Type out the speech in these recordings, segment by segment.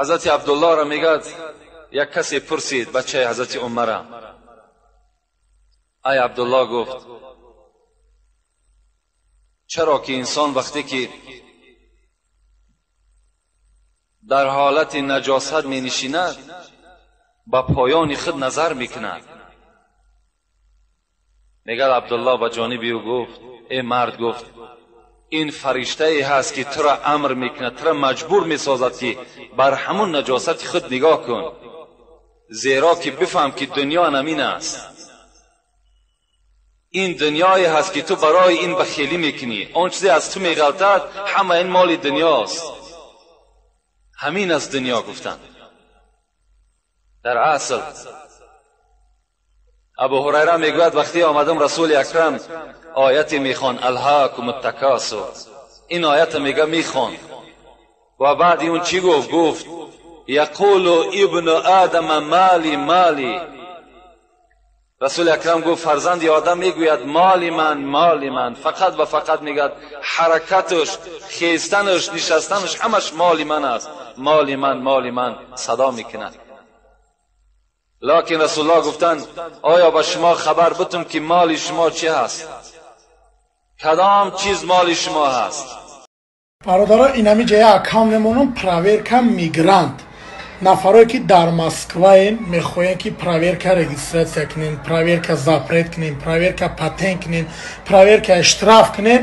حضرت عبدالله را میگد یک کسی پرسید، بچه حضرت عمر، ای عبدالله، گفت چرا که انسان وقتی که در حالت نجاست می نشیند با پایان خود نظر میکند؟ میگد عبدالله به جانب او گفت ای مرد، گفت این فرشته ای هست که تو را امر میکند، تو را مجبور میسازد که بر همون نجاست خود نگاه کن، زیرا که بفهم که دنیا همین است. این دنیایی هست که تو برای این بخیلی میکنی، آن چیزی از تو میغلطد همه این مال دنیاست، همین از دنیا گفتن. در اصل ابو هریره میگوید وقتی آمدم رسول اکرم آیت میخوان، الهاکم التکاثر، این آیت میگه میخوان و بعد اون چی گفت؟ گفت یقول ابن آدم مالی مالی. رسول اکرم گفت فرزند آدم میگوید مال من مال من، فقط و فقط میگد حرکتش، خیستنش، نشستنش همش مال من است، مال من مال من صدا میکند. لکن رسول الله گفتند آیا به شما خبر بتم که مال شما چی هست؟ کدام چیز مال شما هست؟ бародаро، инами ҷои аккаунт мемонам. Проверка мигрант. Нафарое ки дар Москваен, мехоҳем ки проверка регистрация кунем, проверка запрет кунем, проверка патент кунем, проверка штраф кунем,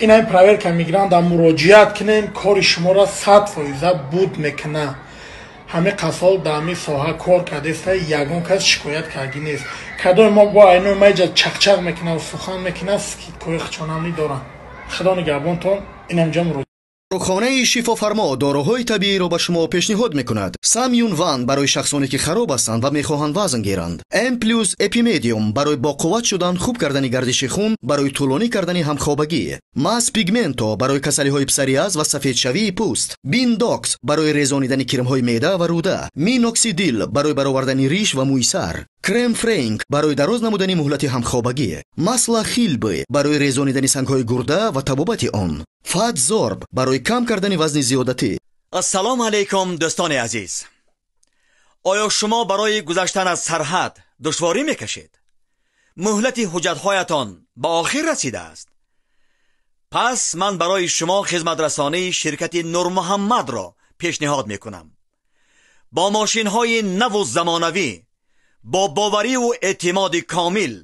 инами проверка мигрант да муроҷиат кунем. Кори шуморо 100 фоиза буд мекуна. Ҳамин қасол дар ҳамин соҳа кор кардеста, ягон кас шикоят кардӣ нест. Кадои мо бо айнои ма иҷа чақчақ мекунад, сухан мекунад, скидкои хичонамӣ доранд. Худо нигаҳбонтон. Инамҷа муроҷиат. Дорухонаи Шифофармо доруҳои табииро ба шумо пешниҳод мекунад. Самюн Ван барои шахсоне ки хароб ҳастанд ва мехоҳанд вазн гиранд. М плюс Эпимедиум барои боқувват шудан, хуб кардани гардиши хун, барои тӯлонӣ кардани ҳамхобагӣ. Мас Пигменто барои касалиҳои псориаз ва сафедшавии пӯст. Биндокс барои резонидани кирмҳои меъда ва рӯда. Миноксидил барои баровардани риш ва мӯи сар. Крем Френк барои дароз намудани муҳлати ҳамхобагӣ. Масла Хилбы барои резонидани сангҳои гурда ва табобати он. Фатзорб барои кам кардани вазни зиёдатӣ. Ассалому алайкум, дӯстони азиз! Оё шумо барои гузаштан аз сарҳад душворӣ мекашед? Муҳлати ҳуҷҷатҳоятон ба охир расидааст? Пас ман барои шумо хизматрасонии ширкати Нурмуҳаммадро пешниҳод мекунам. Бо мошинҳои наву замонавӣ, бо бовариву эътимоди комил,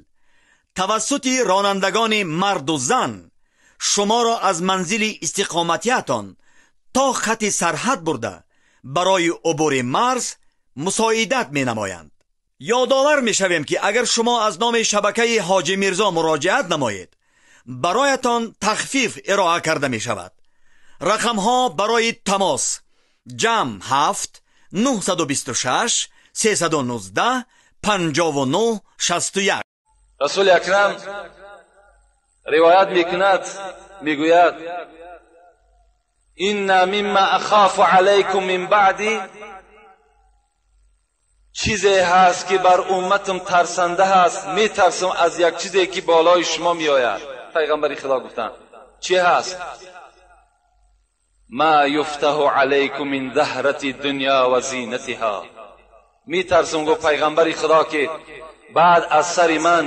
тавассути ронандагони марду зан шуморо аз манзили истиқоматиятон то хати сарҳад бурда, барои убури марз мусоидат менамоянд. Ёдовар мешавем, ки агар шумо аз номи шабакаи Ҳоҷи Мирзо муроҷиат намоед, бароятон тахфиф ироа карда мешавад. Рақамҳо барои тамос: +7 926 319 59 61. Расули акрам ривоят мекунад, мегӯяд: инна мимма ахофу алайкум мин баъди, чизе ҳаст ки бар умматам тарсанда ҳаст, метарсам аз як чизе ки болои шумо меояд. Пайғамбари Худо гуфтанд: чӣ ҳаст? Ма юфтаҳу алайкум мин заҳрати дунё ва зинатиҳо. Метарсам, гуфт пайғамбари Худо, ки баъд аз сари ман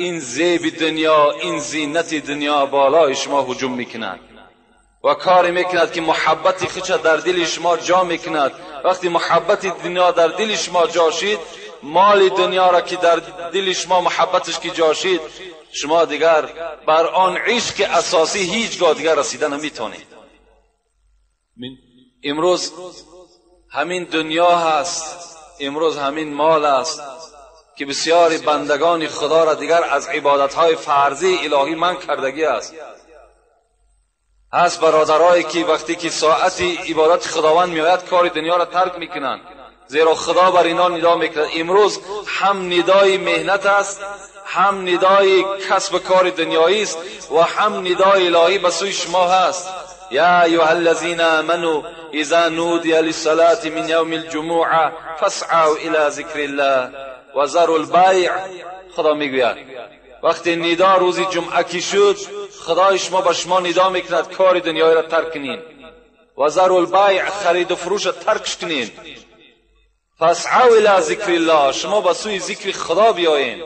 ин зеби дунё, ин зинати дунё болои шумо ҳуҷум мекунад ва коре мекунад ки муҳаббати худша дар дили шумо ҷо мекунад. Вақти муҳаббати дунё дар дили шумо ҷо шид, моли дунёро ки дар дили шумо муҳаббаташ ки ҷо шид, шумо дигар бар он ишқи асосӣ ҳеҷ гоҳ дигар расида наметавонед. Имрӯз ҳамин дунё ҳаст, имрӯз ҳамин мол аст ки бисёри бандагони Худо را دیگر از عبادتهای فرضی الهی من کردگی است. هست برادرایی که وقتی که ساعتی عبادت خداوند میآید، کار دنیا را ترک میکنند، زیرا خدا بر اینا ندا میکند. امروز هم ندای مهنت است، هم ندای کسب کار دنیایی است و هم ندای الهی به سوی شما هست. یا ایها الذین آمنوا اذا نودی للصلاة من یوم الجمعه فاسعوا الى ذکر الله وذروا البیع. خدا میگوید وقتی ندا روزی جمعه کی شد، خدای شما به شما ندا میکند، کار دنیایی را ترک کنین و و ذروا البیع، خرید و فروش ترکش کنین. فاسعوا الی ذکر الله، شما به سوی ذکر خدا بیایین.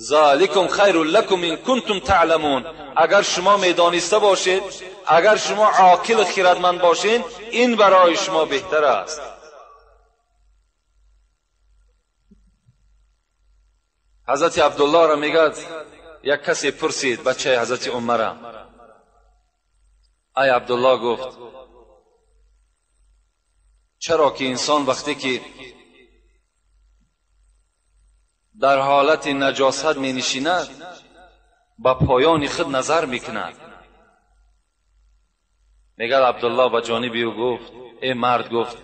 ذالکم خیر لکم ان کنتم تعلمون. اگر شما میدانسته باشید، اگر شما عاقل خردمند باشین، این برای شما بهتر است. حضرت عبدالله را میگد یک کسی پرسید، بچه حضرت عمر، ای عبدالله، گفت چرا که انسان وقتی که در حالت نجاست می نشیند به پایان خود نظر میکند؟ میگد عبدالله به جانب او گفت ای مرد، گفت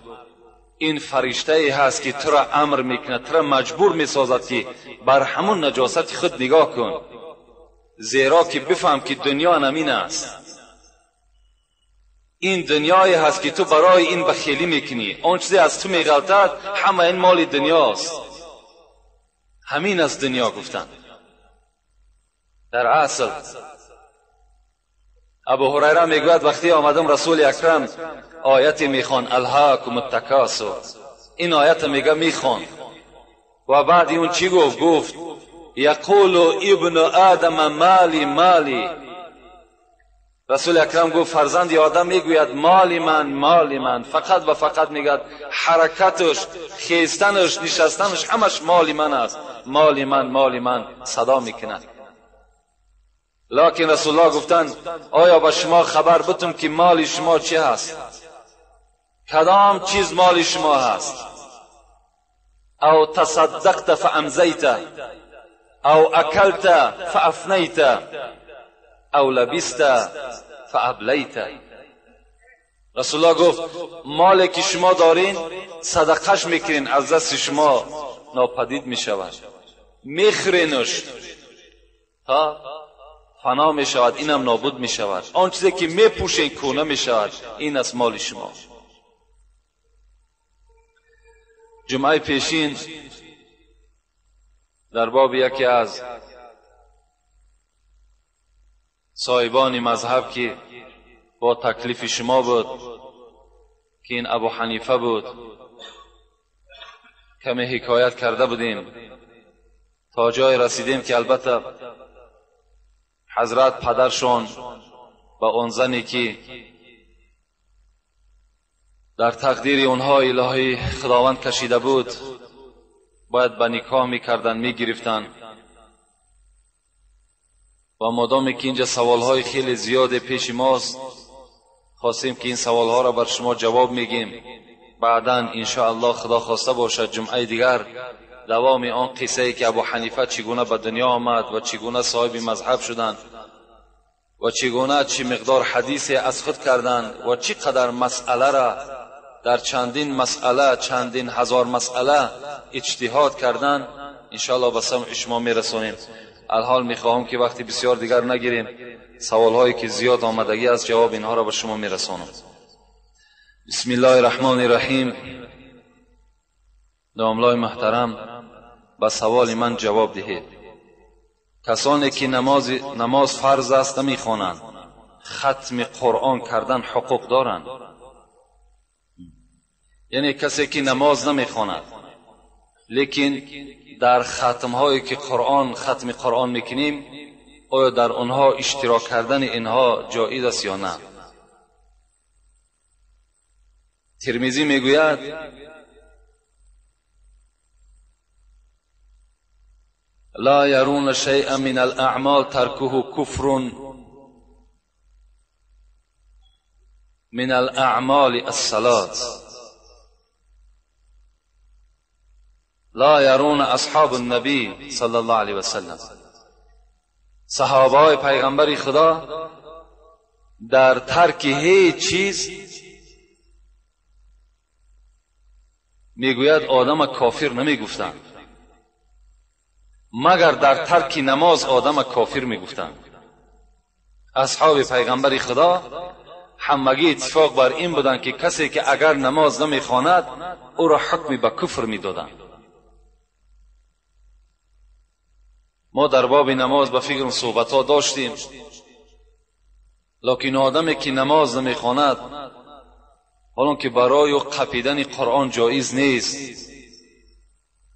این فرشته ای هست که تو را امر میکند، تو را مجبور میسازد که بر همون نجاست خود نگاه کن، زیرا که بفهم که دنیا نمین است. این دنیایی هست که تو برای این بخیلی میکنی، آن چیزی از تو میغلطد همه این مال دنیاست، همین از دنیا گفتن. در اصل ابو هریره میگوید وقتی آمدم رسول اکرم آیت میخوان، الهاکم التکاثر، این آیت میگه میخوان و بعد اون چی گفت؟ گفت یقول ابن آدم مالی مالی. رسول اکرم گفت فرزند آدم میگوید مال من مال من، فقط و فقط میگد حرکتش، خیستنش، نشستنش همش مال من است، مال من مال من صدا میکند. لکن رسول الله گفتند آیا به شما خبر بتم که مال شما چه هست؟ کدام چیز مال شما هست؟ او تصدقت فامضیت، او اکلت فافنیت، او لبست فابلیت. رسول الله گفت مالی که شما دارین صدقش میکنین، از دست شما ناپدید میشود، میخورینش تا فنا میشود، اینم نابود میشود. آن چیزی که میپوشین کونه میشود، این از مال شما. جمعه پیشین در باب یکی از صاحبان مذهب که با تکلیف شما بود که این ابو حنیفه بود کمی حکایت کرده بودیم تا جای رسیدیم که البته حضرت پدرشان با آن زنی که در تقدیر اونها الهی خداوند کشیده بود باید به نکاح میکردن، میگرفتن. و مادامی که اینجا سوالهای خیلی زیاد پیش ماست خواستیم که این سوالها را بر شما جواب میگیم. بعدا انشاءالله خدا خواسته باشد جمعه دیگر دوام آن قصه ای که ابو حنیفه چگونه به دنیا آمد و چگونه صاحب مذهب شدند و چگونه چی مقدار حدیث از خود کردند و چی قدر مسئله را در چندین مسئله، چندین هزار مسئله اجتهاد کردند، انشاءالله به سمع شما میرسونیم. الحال میخواهم که وقتی بسیار دیگر نگیریم، سوالهایی که زیاد آمدگی از جواب اینها را به شما میرسانم. بسم الله الرحمن الرحیم. داملای محترم، به سوال من جواب دهید. کسانی که نماز فرض است نمیخوانند، ختم قرآن کردن حقوق دارند؟ یعنی کسی که نماز نمیخواند لیکن در ختمهایی که قرآن ختم قرآن میکنیم، آیا در آنها اشتراک کردن اینها جایز است یا نه؟ ترمذی میگوید لا يرون شيئا من الاعمال ترکه کفر من الاعمال الصلاة. لا يرون اصحاب النبی صلی الله علیه وسلم. صحابه های پیغمبر خدا در ترک هیچ چیز میگوید آدم کافر نمیگفتند، مگر در ترک نماز آدم کافر میگفتند. اصحاب پیغمبر خدا همگی اتفاق بر این بودند که کسی که اگر نماز نمیخواند او را حکم به کفر میدادند. ما در باب نماز به فکر صحبت ها داشتیم، لکن آدمی که نماز نمیخواند ҳолон ки барои қапидани Қуръон ҷоиз нест,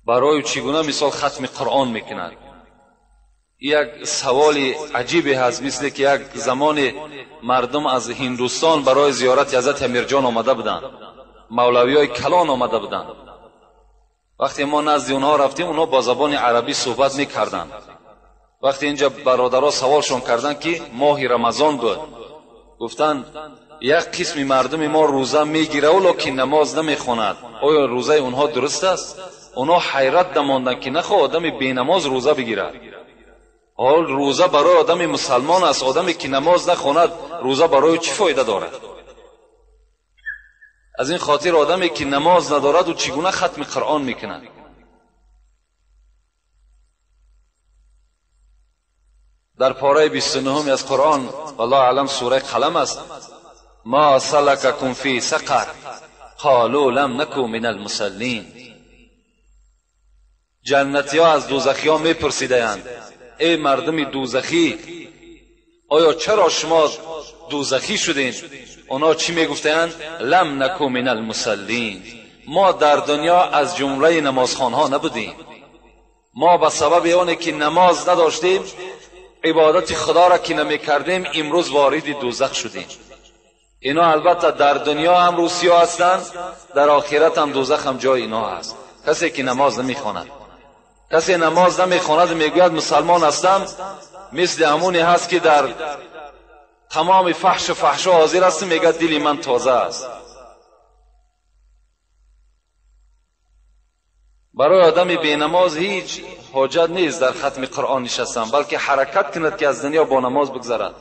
барои чӣ гуна мисол хатми Қуръон мекунад? Як саволи аҷибе ҳаст, мисле ки як замоне мардум аз Ҳиндустон барои зиёрати ҳазрати Амирҷон омада буданд, мавлавиҳои калон омада буданд. Вақте мо назди онҳо рафтем, онҳо бо забони арабӣ суҳбат мекарданд. Вақте инҷа бародаро саволшон карданд, ки моҳи Рамазон буд, гуфтанд як қисми мардуми мо рӯза мегирад, лекин намоз намехонад, оё рӯзаи онҳо дуруст аст? Онҳо ҳайрат намонданд, ки нахоҳ одами бенамоз рӯза бигирад. Ҳол рӯза барои одами мусалмон аст, одаме ки намоз нахонад рӯза барои чӣ фоида дорад? Аз ин хотир одаме ки намоз надорад, ӯ чӣ гуна хатми Қуръон мекунад? Дар пораи 29 аз Қуръон, валлоҳу аълам, сураи Қалам аст: ма салакакум фи сақар қолу лам наку мин алмусаллин. Ҷаннатиҳо аз дӯзахиҳо мепурсидаанд: эй мардуми дӯзахӣ, оё чаро шумо дӯзахӣ шудед? Онҳо чӣ мегуфтаанд? Лам наку мин алмусаллин. Мо дар дунё аз ҷумлаи намозхонҳо набудем. Мо ба сабаби оне ки намоз надоштем, ибодати худоро ки намекардем, имрӯз вориди дӯзах шудем. Ино албатта дар дунё ҳам рӯсиё ҳастанд, дар охират ҳам дӯзах ҳам ҷои ино ҳаст. Касе ки намоз намехонад, касе намоз намехонад мегӯяд мусалмон ҳастам, мисли ҳамоне ҳаст ки дар тамоми фаҳшу фаҳшо ҳозир аст, мегӯяд дили ман тоза аст. Барои одами бенамоз ҳеҷ ҳоҷат нест дар хатми Қуръон нишастан, балки ҳаракат кунад ки аз дунё бо намоз бигзарад.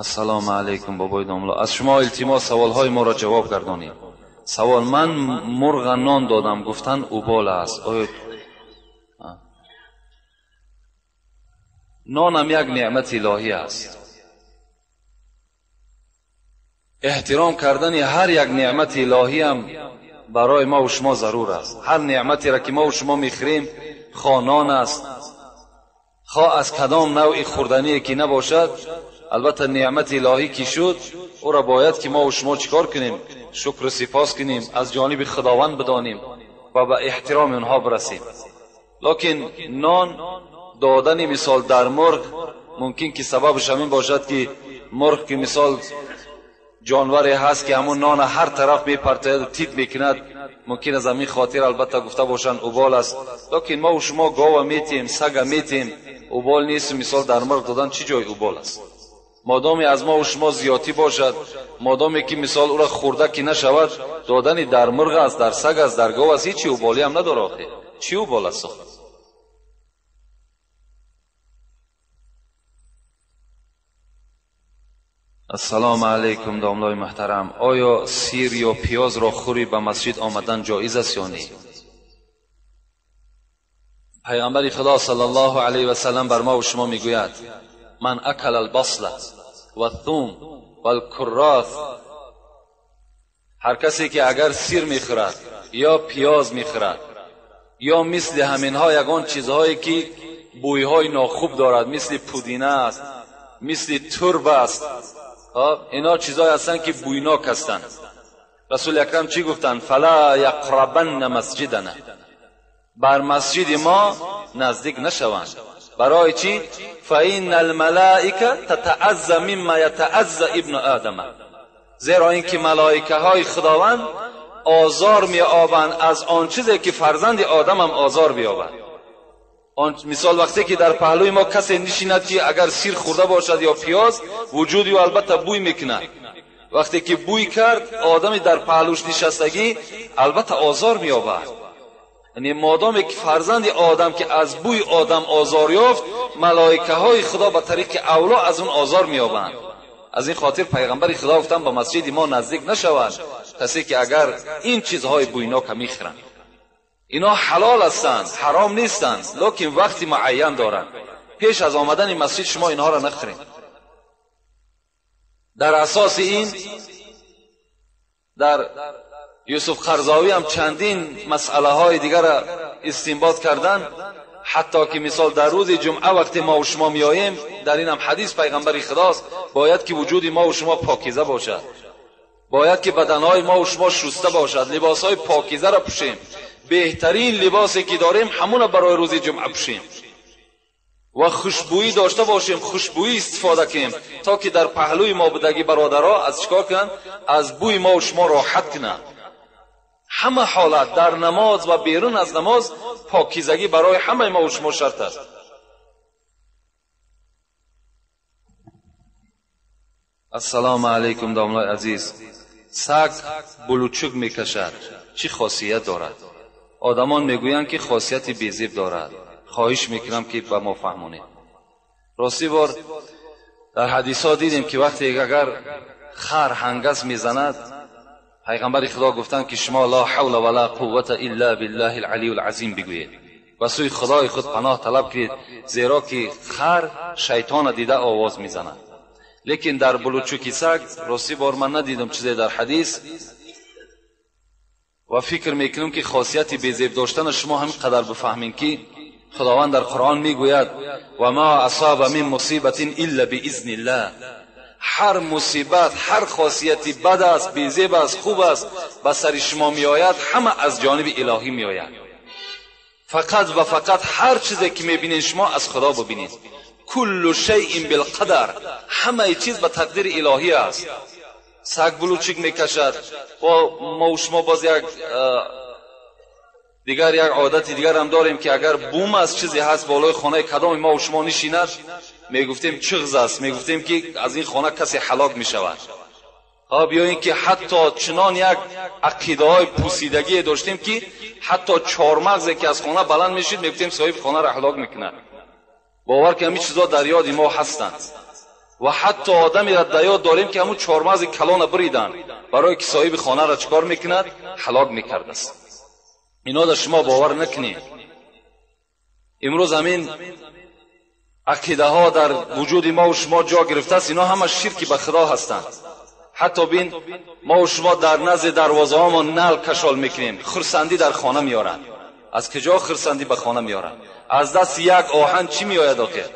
Ассалому алайкум бобои домло, аз шумо илтимос саволҳои моро ҷавоб гардонед. Савол: ман мурға нон додам, гуфтанд убол аст. Оё нонам як неъмати илоҳӣ аст? Эҳтиром кардани ҳар як неъмати илоҳиам барои мо ва шумо зарур аст. Ҳар неъматеро ки мо ва шумо мехӯрем, хо нон аст, хо аз кадом навъи хӯрдание ки набошад, албатта неъмати илоҳӣ ки шуд, ӯро бояд ки мо ва шумо чикор кунем? Шукру сипос кунем, аз ҷониби Худованд бидонем ва ба эҳтироми онҳо бирасем. Лекин нон додани мисол дар мурғ мумкин ки сабабаш ҳамин бошад, ки мурғ ки мисол ҷонваре ҳаст ки ҳамон нона ҳар тараф мепартояд ва тит мекунад, мумкин аз ҳамин хотир албатта гуфта бошанд убол аст. Лекин мо ва шумо гова метиҳем, сага метиҳем, убол нест. Мисол дар мурғ додан чӣ ҷои убол аст? Модоме аз мо ва шумо зиётӣ бошад, модоме ки мисол ӯро хӯрда ки нашавад, додани дар мурғ аст, дар саг аст, дар гов аст, ҳеҷ уболӣ ҳам надорад. Охир чӣ убол аст? Ассалому алайкум домлои муҳтарам, оё сир ё пиёзро хӯрӣ ба масҷид омадан ҷоиз аст ё не? Пайғамбари Худо саллаллоҳу алайҳи васаллам бар мо ва шумо мегӯяд: ман акала албасла ваthум валкуррас, ҳар касе ки агар сир мехӯрад ё пиёз мехӯрад ё мисли ҳаминҳо ягон чизҳое ки бӯйҳои нохуб дорад, мисли пудина аст, мисли турб аст, ино чизҳое ҳастанд ки бӯйнок ҳастанд. Расули акрам чӣ гуфтанд? Фала яқрабанна масҷидана, бар масҷиди мо наздик нашаванд. Барои чӣ? Фаинна алмалаика татаазза мимма ятаазза ибну одама, зеро ин ки малоикаҳои Худованд озор меёбанд аз он чизе ки фарзанди одамам озор биёбад. Мисол вақте ки дар паҳлӯи мо касе нишинад ки агар сир хӯрда бошад ё пиёз, вуҷуди ӯ албатта бӯй мекунад. Вақте ки бӯй кард, одами дар паҳлӯш нишастагӣ албатта озор меёбад. Яъне модоме ки фарзанди одам ки аз бӯи одам озор ёфт, малоикаҳои Худо ба тариқи авло аз он озор меёбанд. Аз ин хотир пайғамбари Худо гуфтанд ба масҷиди мо наздик нашавад касе ки агар ин чизҳои бӯйнока мехӯранд. Ино ҳалол ҳастанд, ҳаром нестанд, лекин вақти муайян доранд. Пеш аз омадани масҷид шумо инҳоро нахӯред. Дар асоси ин дар Юсуф Қарзовӣ ҳам чандин масъалаҳои дигарро истинбот карданд. حتی که مثال در روز جمعه وقتی ما و شما میاییم، در این هم حدیث پیغمبر خداست، باید که وجود ما و شما پاکیزه باشد، باید که بدنهای ما و شما شسته باشد، لباسهای پاکیزه را پوشیم، بهترین لباسی که داریم همون برای روز جمعه پوشیم و خوشبویی داشته باشیم، خوشبویی استفاده کنیم تا که در پهلوی ما بودگی برادرها از چیکار کنند؟ از بوی ما و شما راحت کنند. همه حالت در نماز و بیرون از نماز پاکیزگی برای همه ما و شما شرط است. السلام علیکم داملای عزیز. سگ بلوچک میکشد، چی خاصیت دارد؟ آدمان میگویند که خاصیت بیزیب دارد. خواهش میکنم که به ما فهمونید. راستی بار در حدیث ها دیدیم که وقتی اگر خر هنگس میزند، پیغمبر خدا گفتند که شما لا حول ولا قوت الا بالله العلی العظیم بگویید و سوی خدای خود پناه طلب کنید، زیرا که خر شیطان دیده آواز میزند. لیکن در بلوچوکی سگ راستی بار من ندیدم چیزی در حدیث و فکر میکنم که خاصیت بیزیب داشتن شما هم قدر بفهمین که خداوند در قرآن میگوید و ما اصاب من مصیبت الا باذن الله. هر مصیبت، هر خاصیتی بد است، بیزیب است، خوب است، به سر شما میآید، همه از جانب الهی میآید. فقط و فقط هر چیزی که میبینید شما از خدا ببینید. کل شیء بالقدر، همه چیز به تقدیر الهی است. سگ بلوچک میکشد و ما و شما باز یک دیگر یک عادت دیگر هم داریم که اگر بوم از چیزی هست بالای خانه کدام ما و شما نشیند، میگفتیم چغز است، میگفتیم که از این خانه کسی هلاک میشود. خب یا اینکه حتی چنان یک عقیده های پوسیدگی داشتیم که حتی چهارمغزی که از خانه بلند میشید میگفتیم صاحب خانه را هلاک میکند. باور که همین چیزا در یاد ما هستند و حتی آدمی را در یاد داریم که همون چهارمغز کلان بریدن برای که صاحب خانه را چکار میکند؟ هلاک میکرد است. اینا در شما باور نکنید. امروز همین عقیده ها در وجود ما و شما جا گرفته است. اینا همه شرکی به خدا هستند. حتی بین ما و شما در نزد دروازه ها ما نل کشال میکنیم، خرسندی در خانه میارند. از کجا خرسندی به خانه میارند؟ از دست یک آهن چی میآید آخر؟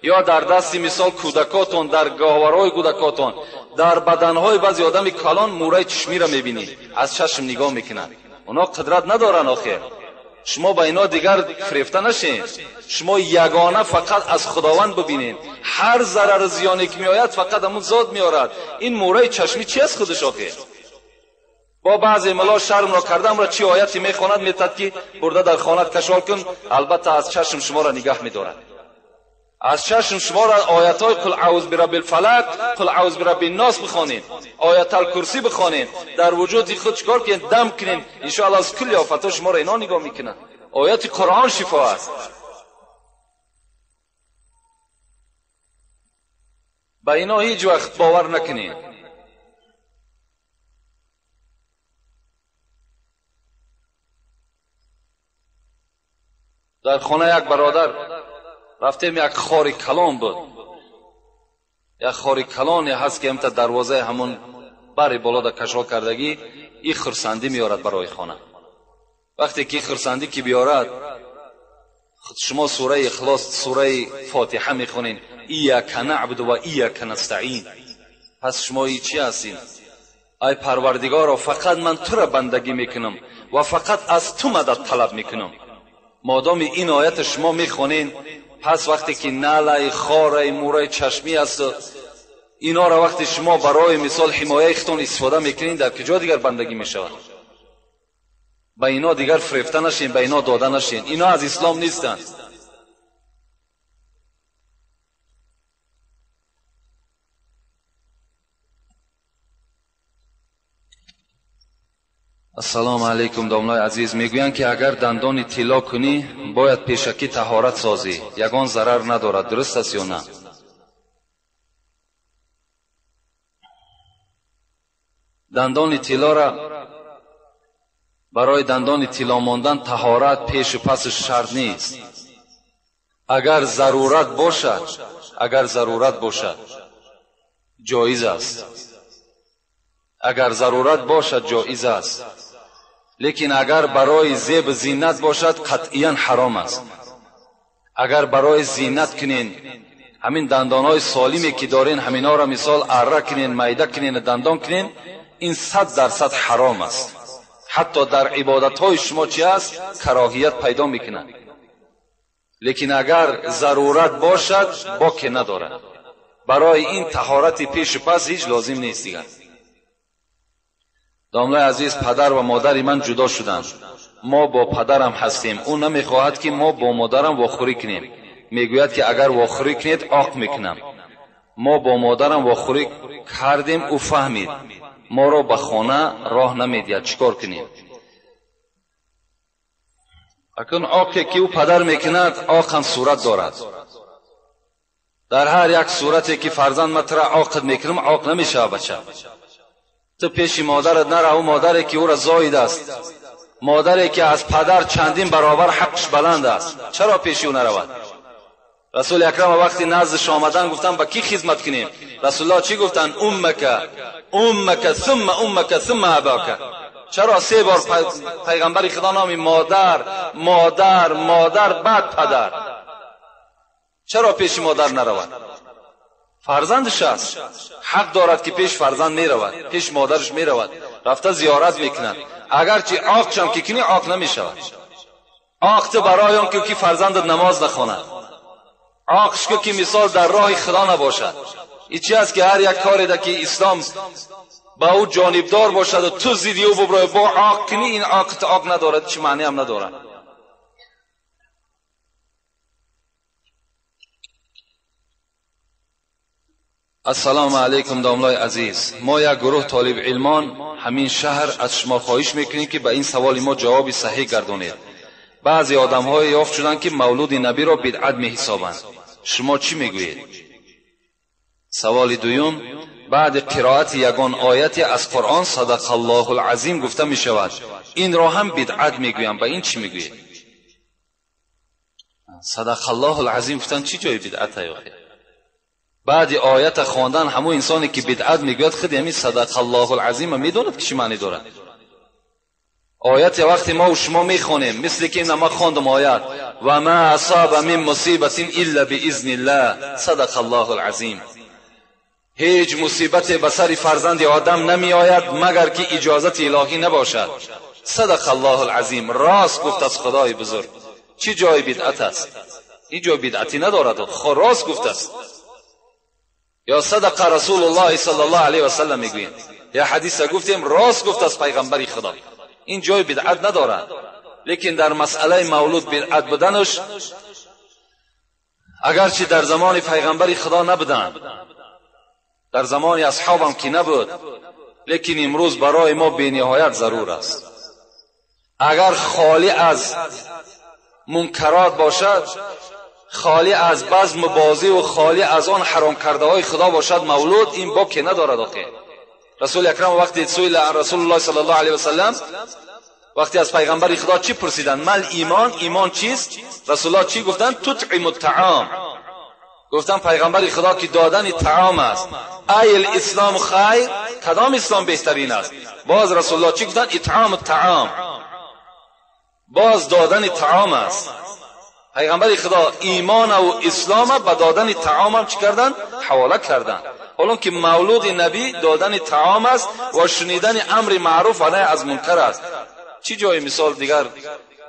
یا در دست مثال کودکاتون، در گاهوارهای کودکاتون، در بدنهای بعضی آدم کلان مورای چشمی را میبینی، از چشم نگاه میکنند. اونا قدرت ندارن آخر. شما با اینا دیگر فریفته نشین. شما یگانه فقط از خداوند ببینین. هر ضرر زیانی که میآید فقط همون ذات میآرد. این مورای چشمی چی از خودش آخر؟ با بعضی ملا شرم را کردم را چی آیتی میخواند میتد که برده در خانه کشال کن، البته از چشم شما را نگاه میدارد. از چشم شما را آیت های قل اعوذ برب الفلق، قل اعوذ برب الناس بخوانید، آیت الکرسی بخوانید، در وجود خود چکار کنید؟ دم کنید، ان شاء الله از کل آفت‌ها شما را اینا نگاه میکنند. آیت قرآن شفا است. به اینا هیچ وقت باور نکنید. در خانه یک برادر رفتیم، یک خار کلان بود، یک خار کلانی هست که امتا دروازه همون بر بالا در کشا کردگی، این خرسندی میارد برای خانه. وقتی که خرسندی که بیارد، شما سوره اخلاص، سوره فاتحه میخونین، ایاک نعبد و ایاک نستعین. پس شما ای چی هستین؟ ای پروردگارا، فقط من تو را بندگی میکنم و فقط از تو مدد طلب میکنم. مادام این آیت شما میخونین، پس وقتی که نعله، خاره، مورای چشمی است، اینا را وقتی شما برای مثال حمایه خودتون استفاده میکنین، در کجا دیگر بندگی میشود؟ به اینا دیگر فریفته نشین، به اینا داده نشین. اینا از اسلام نیستند. السلام علیکم داملای عزیز. میگویند که اگر دندان طلا کنی باید پیشکی طهارت سازی، یگان ضرر ندارد، درست است یا نه؟ دندان طلا را برای دندان طلا ماندن طهارت پیش و پس شرط نیست. اگر ضرورت باشد، اگر ضرورت باشد جایز است. اگر ضرورت باشد جایز است، لیکن اگر برای زیب زینت باشد قطعیا حرام است. Агар барои зинат кунен, ҳамин дандонҳои солиме ки дорен, ҳаминҳоро мисол арра кунен, майда кунен, дандон кунен, ин 100% ҳаром аст. Ҳатто дар ибодатҳои шумо чи аст? Кароҳият пайдо мекунад. Лекин агар зарурат бошад, боке надорад. Барои ин таҳорати пешу пас ҳеҷ лозим нест дигар. Домлаи азиз, падар ва модари ман ҷудо шуданд. Мо бо падарам ҳастем. Ӯ намехоҳад ки мо бо модарам вохӯрӣ кунем. Мегӯяд ки агар вохӯрӣ кунед, оқ мекунам. Мо бо модарам вохӯрӣ кардем, ӯ фаҳмид. Моро ба хона роҳ намедиҳад. Чӣ кор кунем? Акун оқе ки ӯ падар мекунад, оқ ҳам сурат дорад. Дар ҳар як сурате ки фарзанд ман тура оқид мекунам, оқ намешавад бача. Ту пеши модарат нара, ӯ модаре ки ӯра зоид аст, модаре ки аз падар чандин баробар ҳаққаш баланд аст, чаро пеши ӯ наравад? Расули акрам вақти наздаш омадан гуфтанд ба кӣ хизмат кунем? Расулуллоҳ чӣ гуфтанд? Уммака, уммака, сумма уммака, сумма абака. Чаро се бор пайғамбари худо номи модар, модар, модар, баъд падар? Чаро пеши модар наравад? Фарзандаш аст, ҳақ дорад ки пеш фарзанд меравад, пеш модараш меравад, рафта зиёрат мекунад. Агарчи оқчам ки кунӣ, оқ намешавад. Оқ ту барои он ки фарзандат намоз нахонад, оқш ки мисол дар роҳи худо набошад. Ин чи аст ки ҳар як кореда ки ислом ба ӯ ҷонибдор бошад ва ту зидди ӯ буброи бо оқ кунӣ, ин оқ ту оқ надорад, чӣ маъне ҳам надорад. Ассалому алайкум домлои азиз. Мо як гурӯҳ толиб илмон ҳамин шаҳр аз шумо хоҳиш мекунем ки ба ин саволи мо ҷавоби саҳеҳ гардонед. Баъзе одамҳое ёфт шуданд ки мавлуди набиро бидъат меҳисобанд. Шумо чӣ мегӯед? Саволи дуюм, баъди қироати ягон ояте аз Қуръон садақаллоҳул азим гуфта мешавад. Инро ҳам бидъат мегӯям. Ба ин чӣ мегӯед? Садақаллоҳул азим гуфтан чӣ ҷои бидъат охир? Баъди оята хондан ҳамон инсоне ки бидъат мегӯяд, худи ҳамин садақаллоҳул азима медонад ки чӣ маъне дорад. Ояте вақте мо шумо мехонем, мисли ки ина ман хондам оят, ва ма асаба мин мусибатин илла биизниллаҳ, садақаллоҳул азим. Ҳеҷ мусибате ба сари фарзанди одам намеояд магар ки иҷозати илоҳӣ набошад. Садақаллоҳул азим. Рост гуфт аз худои бузург. Чӣ ҷои бидъат аст? Ҳеҷ ҷои бидъатӣ надорад. Рост гуфт аст. Ё садақа расулуллоҳи саллаллоҳу алайҳи васаллам мегӯем. Я ҳадиса гуфтем, рост гуфт аз пайғамбари худо. Ин ҷои бидъат надорад. Лекин дар масъалаи мавлуд бидъат буданаш, агарчи дар замони пайғамбари худо набуданд, дар замони асҳобам ки набуд, лекин имрӯз барои мо бениҳоят зарур аст. Агар холӣ аз мункарот бошад, холӣ аз базму бозӣ ва холӣ аз он ҳаром кардаҳои худо бошад мавлуд, ин боке надорад охир. Расули акрам вақте суила расулуллоҳ саллаллоҳу алайҳи васаллам, вақте аз пайғамбари худо чӣ пурсиданд? Мал имон, имон чист? Расулуллоҳ чӣ гуфтанд? Тутъиму таом. Гуфтанд пайғамбари худо ки додани таом аст. Ай ислом хайр, кадом ислом беҳтарин аст? Боз расулуллоҳ чӣ гуфтанд? Итъому таом. Боз додани таом аст. Пайғамбари худо имон ва ислом ба додани таом ҳам чӣ карданд? Ҳавола карданд. Ҳолон ки мавлуди набӣ додани таом аст ва шунидани амри маъруф ва наҳй аз мункар аст. Чӣ ҷои мисол дигар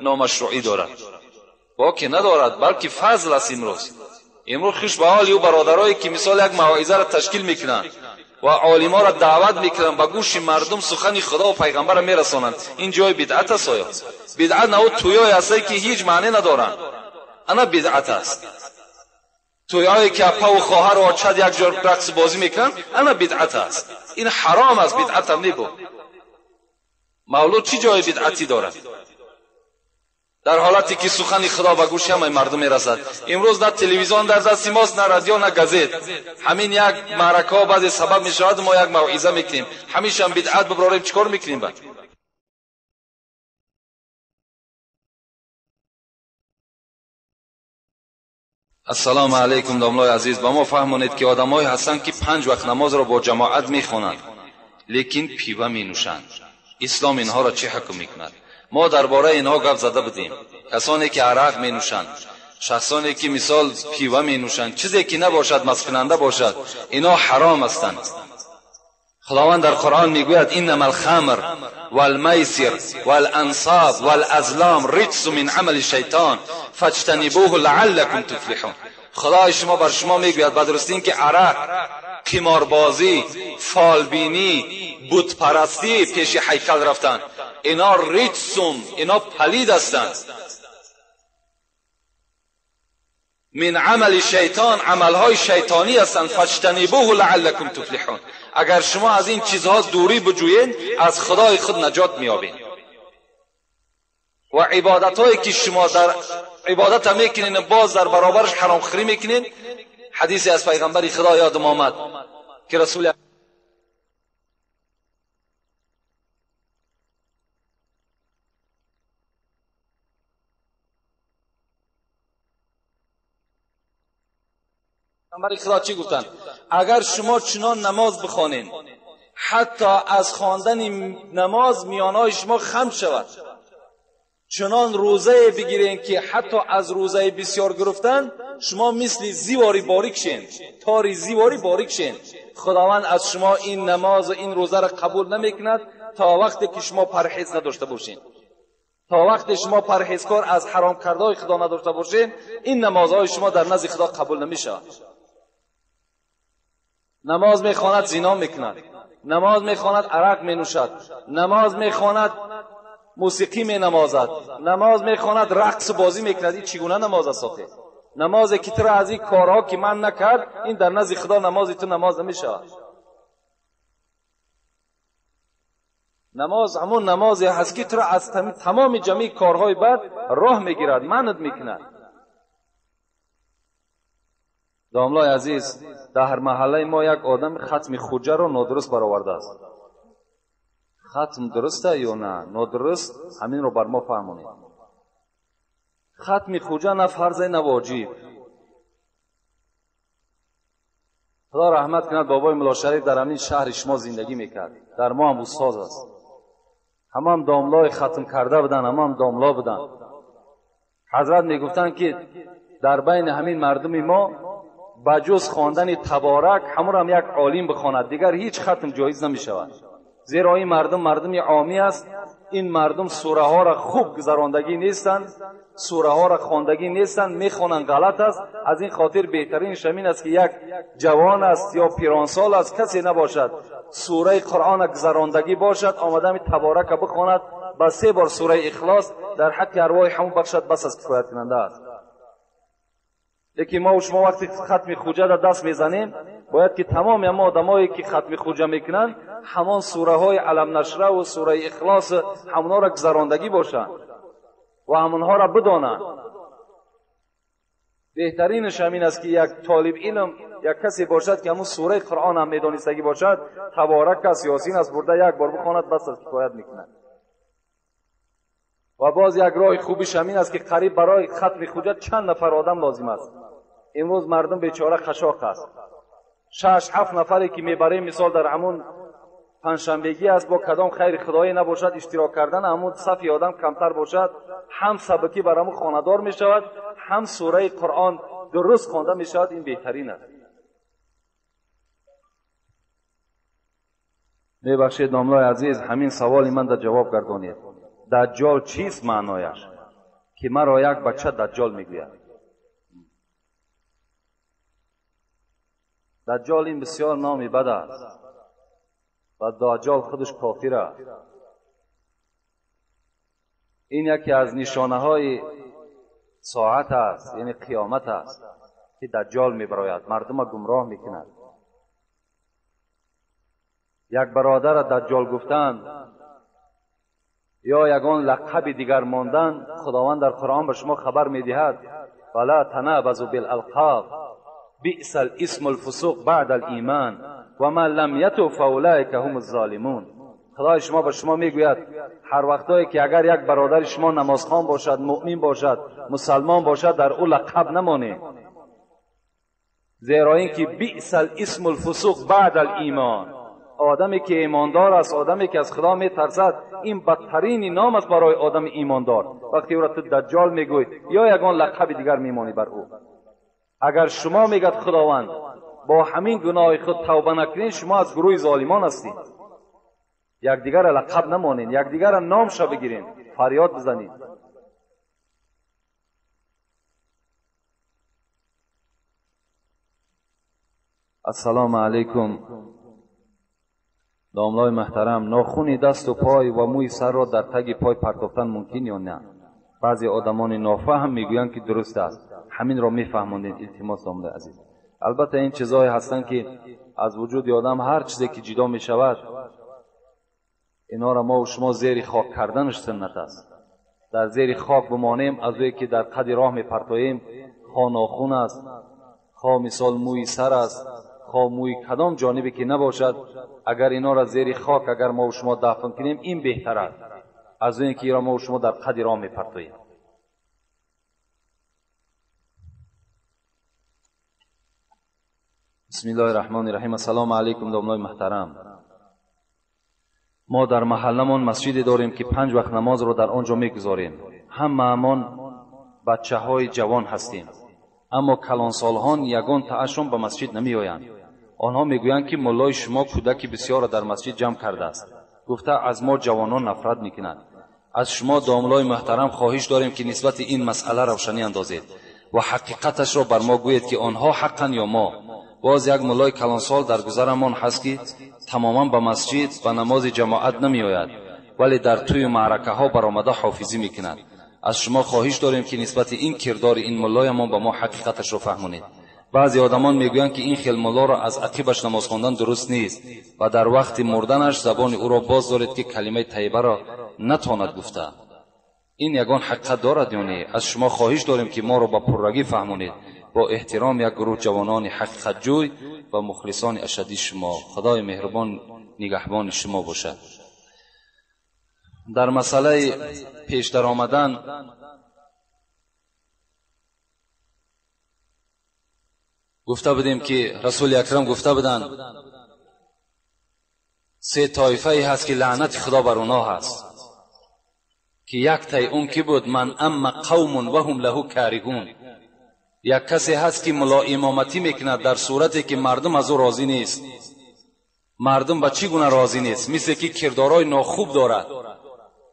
номашрӯӣ дорад? Боке надорад, балки фазл аст имрӯз. Имрӯз хуш ба ҳоли ӯ бародарое ки мисол як мавъизаро ташкил мекунанд ва олиморо даъват мекунанд, ба гӯши мардум сухани худо ва пайғамбарро мерасонанд. Ин ҷои бидъат аст оё? Бидъат на ӯ тӯёе ҳастае ки ҳеҷ маъне надоранд. Ана бидъат аст. Тӯйҳое ки апа ва хоҳар ва очад як ҷо рақс бозӣ мекунанд, ана бидъат аст. Ин ҳаром аст, бидъат ҳам небуд. Мавлуд чӣ ҷои бидъатӣ дорад? Дар ҳолате ки сухани худо ба гӯши ҳамаи мардум мерасад. Имрӯз на телевизион дар дасти мост, на радио, на газет. Ҳамин як маъракаҳо баъзе сабаб мешавад, мо як мавъиза мекунем. Ҳамешам бидъат биброрем, чӣ кор мекунем баъд? Ассалому алайкум домлои азиз. Ба мо фаҳмонед ки одамҳое ҳастанд ки 5 вақт намозро бо ҷамоат мехонанд, лекин пива менӯшанд. Ислом инҳоро чӣ ҳукм мекунад? Мо дар бораи инҳо гап зада будем. Касоне ки арақ менӯшанд, شخصانی که مثال پیوه می نوشند، چیزی که نباشد مسکننده باشد، اینا حرام هستند. خداوند در قرآن میگوید انما الخمر والمیسر والانصاب والازلام رجس من عمل الشیطان فاجتنبوه لعلکم تفلحون. خدای شما بر شما میگوید بدرستی این که عرق، قماربازی، فالبینی، بت پرستی، پیش هیکل رفتن، اینا رجسم، اینا پلید هستند. من عمل شیطان، عملهای شیطانی هستند. فاجتنبوه لعلکم تفلحون. اگر شما از این چیزها دوری بجویید از خدای خود نجات میابید. و عبادتهایی که شما در عبادت میکنین باز در برابرش حرام خوری میکنین. حدیثی از پیغمبر خدا یادم آمد که رسول پیغمبر خدا چی گفتن؟ اگر شما چنان نماز بخوانین حتی از خواندن نماز میانهای شما خم شود، چنان روزه بگیرین که حتی از روزه بسیار گرفتن شما مثل زیواری باریک شین، تاری زیواری باریک شین، خداوند از شما این نماز و این روزه را قبول نمیکند تا وقتی که شما پرهیز نداشته باشین. تا وقتی شما پرهیزکار از حرام کردهای خدا نداشته باشین، این نمازهای شما در نزد خدا قبول نمیشود. نماز میخواند زنا میکند، نماز میخواند عرق مینوشد، نماز میخواند موسیقی می نمازد، نماز میخواند رقص و بازی میکند. این چگونه نماز است آخه؟ نمازی که تو را از این کارها که من نکرد، این در نزد خدا نمازی تو نماز نمیشود. نماز همون نمازی هست که تو را از تمام جمعی کارهای بد راه میگیرد، منعت میکند. داملای عزیز، در هر محله ما یک آدم ختم خوجه را نادرست برآورده است. ختم درسته یا نه نادرست، همین رو بر ما فهمونید. ختم خوجه نه فرض نه واجب. خدا رحمت کند بابای ملا شریف در همین شهر شما زندگی میکرد، در ما هم استاد است. همه هم داملای ختم کرده بودن، همه هم داملا بودن. حضرت میگفتند که در بین همین مردم ما بجز خواندن تبارک همون هم یک عالم بخواند، دیگر هیچ ختم جایز نمیشود. زیرا این مردم مردم عامی است. این مردم سوره ها را خوب گذراندگی نیستند، سوره ها را خواندگی نیستند، میخوانند غلط است. از این خاطر بهترین شمین است که یک جوان است یا پیرانسال است، کسی نباشد، سوره قرآن گذراندگی باشد، آمده می تبارک بخواند، با 3 بار سوره اخلاص در حق ارواح همون بخشد، بس از کفایت کننده است. لیکن ما و شما وقتی ختم خوجه در دست میزنیم، باید که تمام اما آدمایی که ختم خوجه میکنن همان سوره های علم نشره و سوره اخلاص همونها را گذراندگی باشند و همونها را بدانند. بهترینش همین است که یک طالب علم، یک کسی باشد که همون سوره قرآن هم میدانستگی باشد، تبارک است، یاسین است، برده یک بار بخواند، بس از کفایت میکند. و باز یک راه خوبیش همین است که قریب برای ختم خوجه چند نفر آدم لازم است. امروز مردم بیچاره خشاق است. 6-7 نفری که میبریم مثال در همون پنجشنبگی است، با کدام خیر خدایی نباشد اشتراک کردن، همون صفی آدم کمتر باشد، هم سبکی بر همون خانه‌دار میشود، هم سوره قرآن درست خوانده میشود. این بهترین است. میبخشید داملای عزیز، همین سوال من در جواب گردانید. دجال چیست معنایش؟ که مرا یک بچه دجال میگوید. دجال این بسیار نامی بد است و دجال خودش کافر است. این یکی از نشانه های ساعت است، یعنی قیامت است که دجال میبراید، مردم را گمراه میکند. یک برادر دجال گفتن یا یگان لقب دیگر ماندن، خداوند در قرآن به شما خبر میدهد ولا تنابزوا بالالقاب بئس الاسم الفسوق بعد الایمان و من لم یتب فاولئک هم الظالمون. خدای شما به شما میگوید هر وقتایی که اگر یک برادر شما نمازخوان باشد، مؤمن باشد، مسلمان باشد، در او لقب نمانید، زیرا اینکه بئس الاسم الفسوق بعد الایمان. آدمی که ایماندار است، آدمی که از خدا میترسد، این بدترین نام است برای آدم ایماندار. وقتی او را تو دجال میگوی یا یگان لقب دیگر میمانی بر او. اگر شما میگد خداوند با همین گناه خود توبه نکنین، شما از گروه ظالمان هستید. یکدیگر را لقب نمانین، یکدیگر را نامش بگیرین، فریاد بزنین. السلام علیکم داملای محترم، ناخون دست و پای و موی سر را در تگ پای پرتافتن ممکن یا نه؟ بعضی آدمان نافهم میگویند که درست است. همین را میفهماندین التماس داملای عزیز. البته این چیزهایی هستند که از وجود آدم هر چیزی که جدا میشود، اینا را ما و شما زیر خاک کردنش سنت است. در زیر خاک بمانیم، از وی که در قد راه میپرتاییم، خواه ناخون است، خواه مثال موی سر است، خواه موی کدام جانبی که نباشد، اگر اینا را زیر خاک اگر ما و شما دفن کنیم این بهتر است از اینکه اینا ما و شما در قد راه میپرتاییم. بسم الله الرحمن الرحیم. السلام علیکم داملای محترم. ما در محلمان مسجدی داریم که 5 وقت نماز را در آنجا میگذاریم. همه‌مان بچه های جوان هستیم، اما کلانسالهان یگان تاشون به مسجد نمیآیند. آنها میگویند که ملای شما کودکی بسیار را در مسجد جمع کرده است، گفته از ما جوانان نفرت میکنند. از شما داملای محترم خواهش داریم که نسبت این مسئله روشنی اندازید و حقیقتش را بر ما گویید که آنها حقا یا ما. باز یک ملای کلانسال در گذرمان هست که تماما به مسجد و نماز جماعت نمی آید، ولی در توی معرکه ها برآمده حافظی میکند. از شما خواهش داریم که نسبت این کردار این ملایمان به ما حقیقتش را فهمونید. بعضی آدمان میگویند که این خیل ملا را از عقیبش نماز خواندن درست نیست و در وقت مردنش زبان او را باز دارید که کلمه طیبه را نتواند گفته. این یگان حقیقت دارد یا نه؟ از شما خواهش داریم که ما را با پررگی فهمونید. با احترام یک گروه جوانان حقیقت جوی و مخلصان اشدی شما. خدای مهربان نگهبان شما باشد. در مسئله پیش در آمدن گفته بودیم که رسول اکرم گفته بودند 3 طایفه هست که لعنت خدا بر اونا هست، که یک تای اون کی بود؟ من اما قوم و هم له کارهون. یک کسی هست که ملا امامتی میکند در صورتی که مردم از او راضی نیست. مردم به چی گونه راضی نیست؟ مثل که کردارای ناخوب دارد.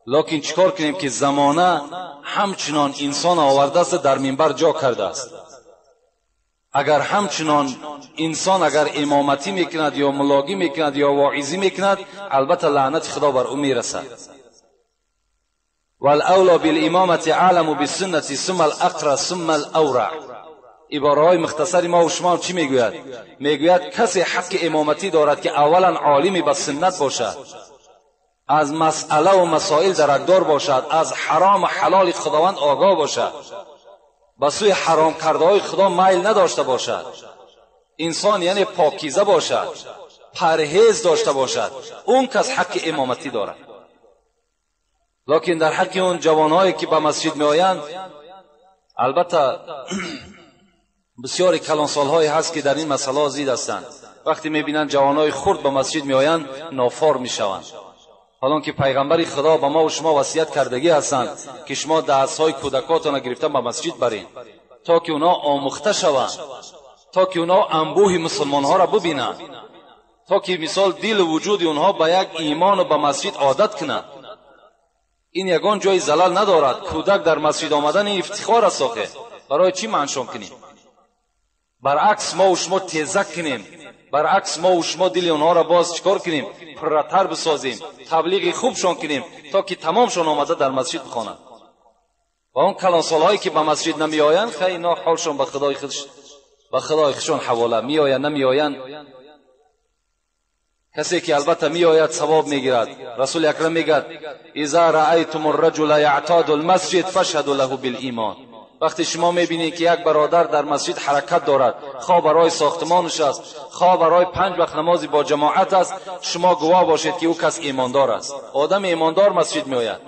لکن چیکار کنیم که زمانه همچنان انسان آورده است، در منبر جا کرده است. اگر همچنان انسان اگر امامتی میکند یا ملاگی میکند یا واعظی میکند، البته لعنت خدا بر او میرسد. والاولا بالامامت اعلم بالسنة ثم الاقرا ثم الاورع. عباره های مختصر ما و شما چی میگوید؟ میگوید کسی حق امامتی دارد که اولا عالمی به سنت باشد، از مسئله و مسائل درکدار باشد، از حرام و حلال خداوند آگاه باشد، به سوی حرام کرده های خدا میل نداشته باشد، انسان یعنی پاکیزه باشد، پرهیز داشته باشد، اون کس حق امامتی دارد. لکن در حق اون جوانهایی که به مسجد می آیند، البته بسیاری کلانسالهایی هست که در این مسئله زید هستند. وقتی میبینند جوانهای خرد به مسجد می آیند نافار میشوند. حالا که پیغمبر خدا به ما و شما وصیت کردگی هستند که شما دستهای کودکاتان را گرفتن به مسجد برین تا که اونا آموخته شوند، تا که اونا انبوه مسلمانها را ببینند، تا که مثال دل و وجود اونها به یک ایمان و به مسجد عادت کنند. این یگان جای زلل ندارد. کودک در مسجد آمدن افتخار است. آخه برای چی منشان کنیم؟ برعکس ما و شما تیزک کنیم، برعکس ما و شما دل اونها را باز چکار کنیم؟ پرتر بسازیم، تبلیغ خوبشان کنیم تا که تمامشان آمده در مسجد بخوانند. و اون کلانسالهایی که به مسجد نمی آیند، خیلی اینا حالشان به خدای خودش، به خدای خودشان حواله، می آیند نمی آیند. کسی که البته می آید ثواب میگیرد. رسول اکرم میگد اذا رأیتم الرجل یعتاد المسجد فاشهدوا له بالایمان. وقتی شما میبینید که یک برادر در مسجد حرکت دارد، خواه برای ساختمانش است، خواه برای 5 وقت نمازی با جماعت است، شما گواه باشید که او کس ایماندار است. آدم ایماندار مسجد میآید.